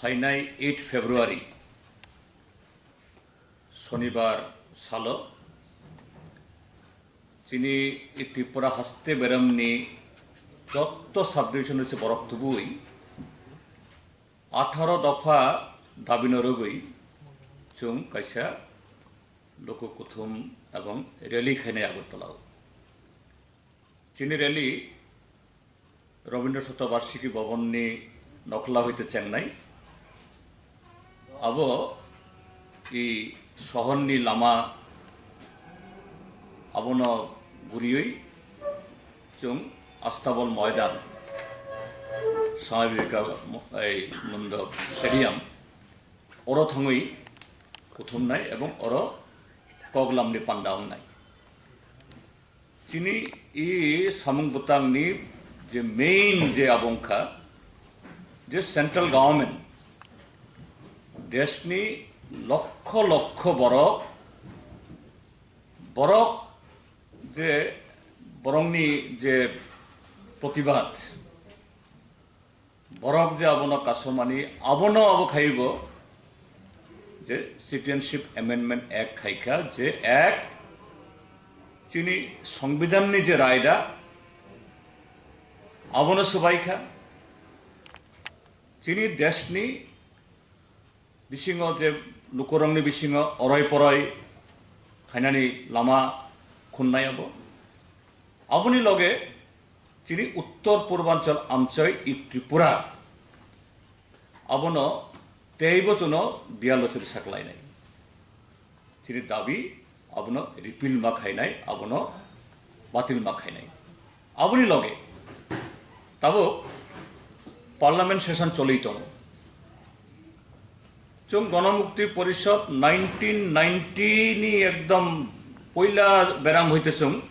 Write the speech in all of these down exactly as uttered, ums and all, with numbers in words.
Phainai eight February Sonibar salo chini Tripura haste beramni jotto subdivision se borok tubui atharo dopha dabino rwgwi chwng kaisa luku kuthum ebong rally khainai Agartala o. Chini rally Rabindra Shatabarshiki Bhavan ni nokla hoite chengnai. Abo i sohor ni lama abono guriwi chwng Astabol Moidan, Swami Vivekananda Stadium, oro thangwi kuthumnai ebong oro koklam ni panda wngnai. Chini i samung bwtang ni je main je abo wngkha je central government desh ni lokho lokho borok, borok je borok ni je protibad, borok je abono kasomani, abono abo khaibo je Citizenship Amendment Act khaikha, je Act chini Songbidan ni je raida abono swbaikha, chini desh ni bisingo je lukurokni bisingo oroi poroi khainani lama khunnai abo. Aboni loge chini Uttor Purbanchal amchoi i Tripura abono teibo chwngno biyalo chwng saklainai. Chini dabi abono repeal ma khainai, abono batil ma khainai. Aboni loge tabuk parliament session choli tongo. Chwng Ganamukti Porishad nineteen ninety ni ekdom poila beram hoite chwng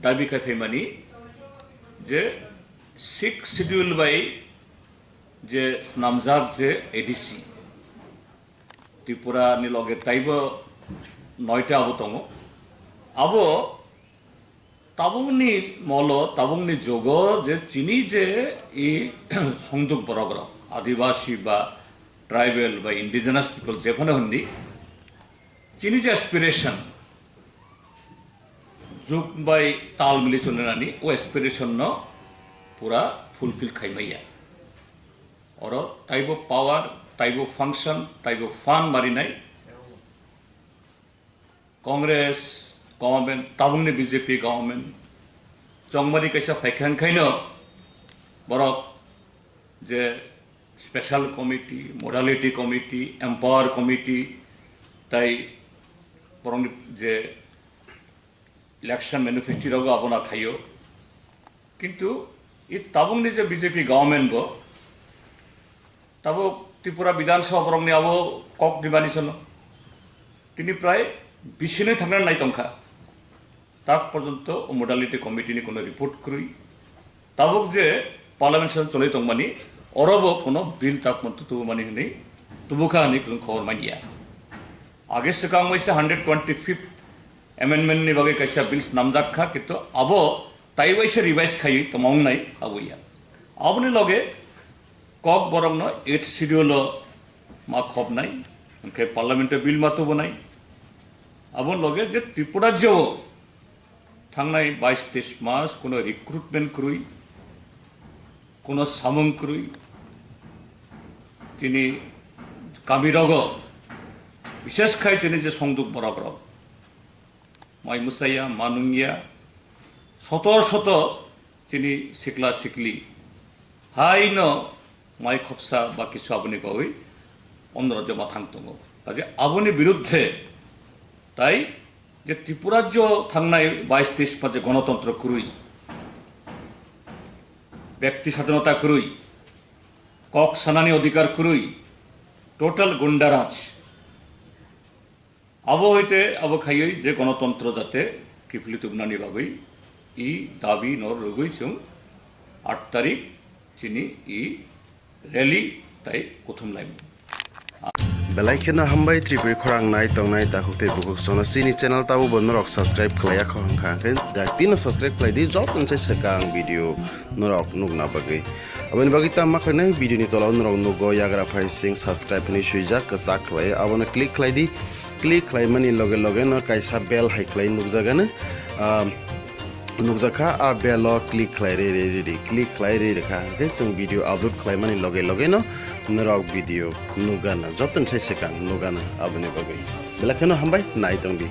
dabi khai phaimani je sixth schedule bai je snamjak je A D C, Tripura ni loge taibo noita abo tongo. Abo tabukni molo, tabukni jugo je chini je i songduk borok rok, Adibasi ba tribal ba indigenous people jephano hindi, chini je aspiration, jug bai tal mili cholinani o aspiration no pura fulfill khaimaya. Oro taibo power, taibo function, taibo fund marinai. Congress government, tabukni B J P government, chongmari kaisa phaikha wngkhaino borok je special committee, modality committee, empower committee, tai borokni je election manifesto rogo abono khaio. Kintu i tabukni je B J P government bo tabuk Tripura Bidhan Sabha borokni abo kok dibani sono. Tini prai bisini thangna nai tongkha. Tak porjonto o modality committee ni kono report kwrwi. Tabuk je parliament session cholwi tongmani, orobo kono bill tak porjonto tubumani hwnwi tubukha hwnwi chwng khobor manya. Age swkang waisa hundred twenty-fifth amendment ni bagwi kaisa bills namjak kha, kintu abo tai waisa revise khaiwi tongma wngnai abo ya. Aboni loge kok borokno eighth schedule o ma khobnai, hwnkhe parliament o bill ma tubunai. Aboni loge je Tripura rajyo o thangnai bais teis mas kono recruitment kwrwi, kono samung kwrwi, chini kami rogo, bishes khai chini je songduk borok rok, mai mwsaya, ma nungya, soto soto chini sikla sikli haino mai khopsa ba kisu aboni bagwi onora joma thang tongo. Kaje aboni biruddhe tai je Tripura rajyo thangnai bais teis pa je gonotontro kwrwi, bekti sadhinota kwrwi, kok sanani odhikar kwrwi, total gundaraj. Abo hoite abo khaiwi je gonotontro jate kiphilwi tubunani bagwi i dabi no rwgwi chwng aat tarik chini i rally tai kuthum laimung. Belai kheno hambai Tripuri khorang nai tongnai takhuk tei bukhuk sono chini channel tabo bo norok subscribe khlaiya kho hwnkha hwnkhe dak tino subscribe khlai di joto ni sai swkang video norok nukna bagwi. Aboni bagwi tamo ma khlainai video ni tola o norok nugo yagra phai sing subscribe hinwi swijak kwchak khlai abono click khlai di. Click khlaimani loge loge no kaisa bell hai khlai nukjagano, ah, nukjakha a bell o click khlai re re re re click khlai re re kha hwnkhe chwng video upload khlaimani loge loge no norok video nukgana joto ni sai swkang nukgana aboni bagwi belai kheno hambai nai tongdi.